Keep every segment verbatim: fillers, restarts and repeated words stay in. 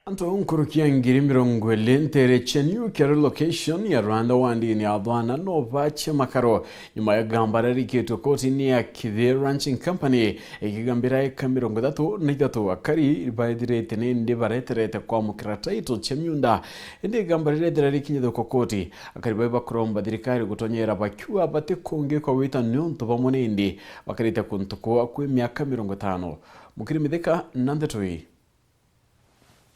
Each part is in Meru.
Antu nkuruki ya ngiri mirongo iri ntere cia New Kiare location ya Rwanda wandini ya Athwana no bache makaro nyuma ya gamba rarikitwe kotini ya Kithi Ranching Company ikigambira eka mirongo ithatu na ithatu. Akari baithirite nindi bareterete kwamukira title cia miunda, indi igamba riria rirakinyithwa kwa koti, akari bau bakuromba thirikari gutonyera bakiuga batikungikwa gwita niuntu bamwe nindi bakarite kuntu kuu kwi miaka mirongo itano. Mukiri Mithika na ndeto ii.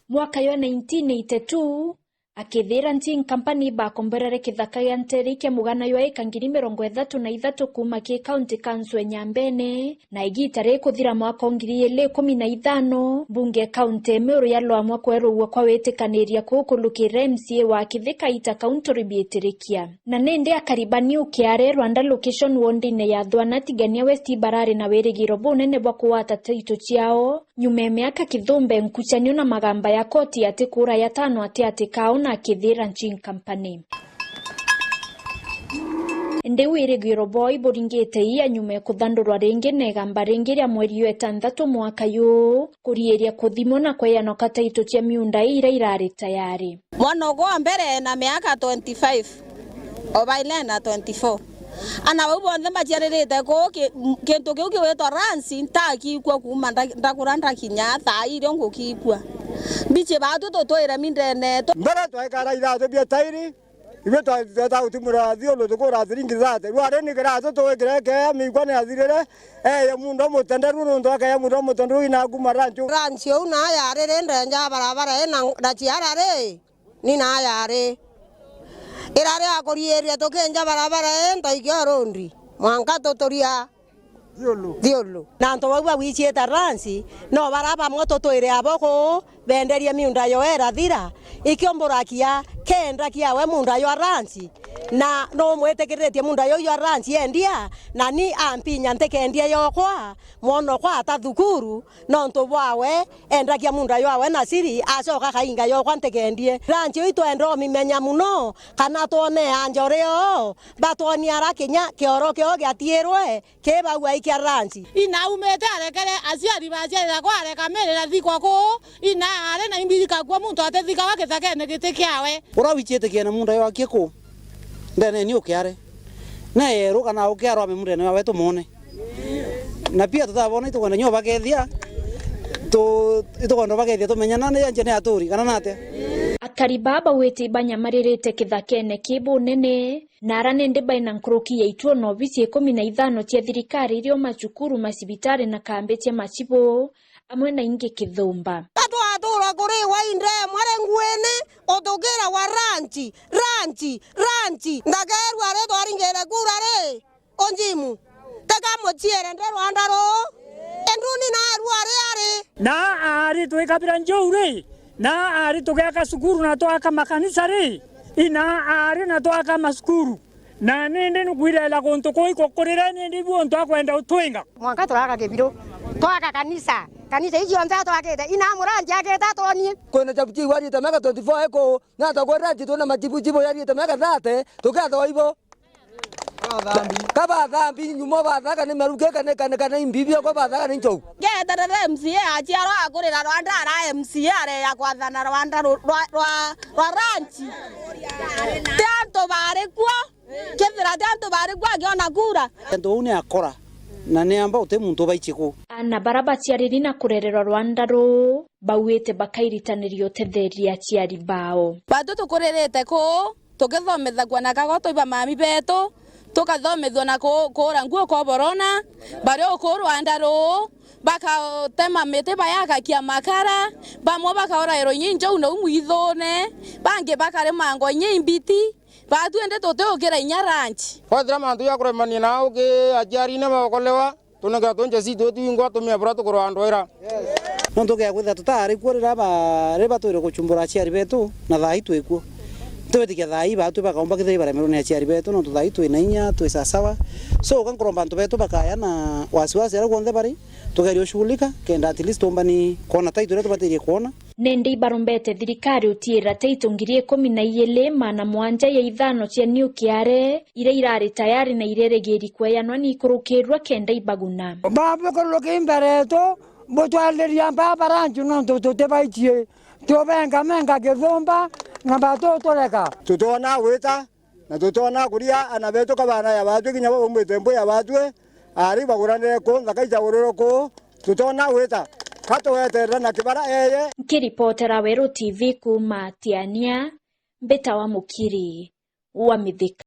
Mwaka jwa nineteen eighty-two, akithira nti nkampani bakomborere kithaka gia ntere kia mugana jwa eka ngiri mirongo ithatu na ithatu kuuma ki kaunti kansu e Nyambene, na igita rikuthira mwaka wa ngiri ijiri ikumi na ithano, mbunge e kaunti e Meru yalwamwa kwerugua kwa witikaniria kuu kulukira M C A wa Kithi Kaita Kauntu Ribitirikia. Na nindi akari ba New Kiare Rwanda location wondine ya Thwana Tigania West barari na wirigiro bunene bwa kugwata taito ciao, nyuma ya miaka kithumbe nkuchanio na magamba ya koti ati kura ya tano ati ati kao na akithira Ranching Company. Indi wirigiro bwao iburingite ia nyuma ya kuthandurwa ringi na igamba ringi ria mweri jwa itanthatu mwaka juu, kuriiria kuthimwa na kweyanoka taito cia miunda ii iria irari tayari. Mwana ugwa mbere ena miaka twenty-five, o baile ena twenty-four. Ana bau bonthe mbaciaririte kuu ki-, kintu kiu kigwitwa ranch, ntakikua kuuma nda-, ndakura ndakinya thaa ii irio ngukikua. Mbichi batu tutwire mindene tu. Mbere twaikara ithatu bia tairi, ibio twa-, tweta gutimura thiulu tukura thiringi thate. Rwari ni kiratu twikire kea mikwa ni athirire, eye mundo mutenderu nuntu akeye mundo mutenderu ina kuma ranch. Ranch iu na yariri ndenja barabara ina na ciara ri. Ni na yari. Irari akuriiria tukinja barabara ii ntoikia urundi, mwanka tuturia thiulu. Thiulu. Na antu bau bagwiciita ranch, no bara bamwe tutwire abo kuu, benderie miunda yo irathira, ikio mburakia, kenda kiawe muunda jwa ranch, na numwitikiritie muunda juu jwa ranch endia, na ni ampinya ntikendia yokwa, mwanokwa ata thukuru, nontu bwawe, endagia muunda jwawe na siri, acoka akainga yokwa ntikendie. Ranch iu itwenda umimenya muno, kana twone anjore oo, batwonie ara kinya kioro kiao giatiirwe, ki bau aikia ranch. Ina aumite arekere aciari baciarira kwa areka miri na thikwa kuu, ina ari na imbi ikakua muntu atithikawa githakene giti kiawe. Ura wiciitikie na muunda jwake kuu? Ndene ni ukiare. Na yeru kana ukiarwa mimurene wawe tumone. Na pia tutabona itukwenda nyo bagethia. Tu, itukwenda bagethia tumenyana ni yanje ni aturi kana nate. Akari baba witi banyamaririte kithakene ki bunene, na ara nindi baina nkuruki ya ituo na obisi ikumi na ithano cia thirikari irio macukuru, macibitari na kambi cia macibu, amwe na ingi kithumba. Ka twatura kuriwa indemwe ri nguini, utukira wa ranch, ranch, ranch. Ndakerwa ri twaringire kura ri, unjimu. Teka muciere ndi rwanda ru. Induni na arua ri ari. Na ari twikabira njou ri, na ari tugiaka cukuru na twaka makanisa ri, ina ari na twaka macukuru. Na nindi nukwirela guntu kuu ikukurire nindi ibu untu akwenda utwinga. Mwanka turaka kibiru, twaka kanisa. Kanisa icio nthe atwakite, ina muranji akite atwonie. Kwina chabu chiu ariite miaka twenty-four eko, na ta kwira chitu na machibu chibu yariite miaka thirty, tukethwa ibo. Kabathambi nyuma batha kana meruke kana, kana, kana imbi biakwa batha kana inchou. Ngeterere M C A aciarwa akurira Rwanda ara M C A areya kwathana Rwanda ru-, rwa, rwa, rwa ranch. Ti antu bari kuo. Kethira ti antu bari kuo akiona kura. Antu bau ni akora, na ni amba uti muntu ubaichi ku. Ana bara baciariri na kurererwa Rwanda ru, bauite bakairitaniria utetheria aciari bao. Batu tukuririte ku, tukithomethagua na kagotwa iba mami betu, tukathomethua na ku-, kuura nguo kwa borona, bari o kuu Rwanda ru, bakatema miti bayakakia makara, bamwe bakaurairwa inya injou nau mwithune, bangi bakarimangwa inya imbiti, batu indi tutiukira inya ranch. Kwethira mantu ja kuremania na uki aciarine bakolewa, tunenga tunje citu twingwa tumia bura tukurwa ndwira. Nontu gea kwithira tutaari kuo riria ba-, riria batwire guchumbura aciari betu, na thaa ii twi kuo. Twitikia thaa ii batu bakaumba kithira ibaremerwe ni aciari betu, nontu thaa ii twi na inya, twi sasawa. So, uka nkuromba antu betu bakaya na wasiwasi aria kuonthe bari, tugerie ushughulika, kenda at least tumbani kwona title iria tubatirie kwona. Nindi ibarombete thirikari utiira title ngiri ikumi na ijiri maana mwanja ya ithano cia nukiare, iria irari tayari na irerigiri kweyanwa ni ikurukirua kenda ibaguna. Babukururuki mbere yetu, butwariria mbaba ranchu nontu tutibaichie. Tubengamenga githumba na batutureka. Tutona gwita na tutona kuria ana betu kabana ya batwi kinya baumite mbu ya batwi, ari baguranire ku nthaka ijagurire ku, tutona gwita katuweterera na kibara eye. Nkiripotera Weru T V kuuma Tiania, mbitawa Mukiri wa Mithika.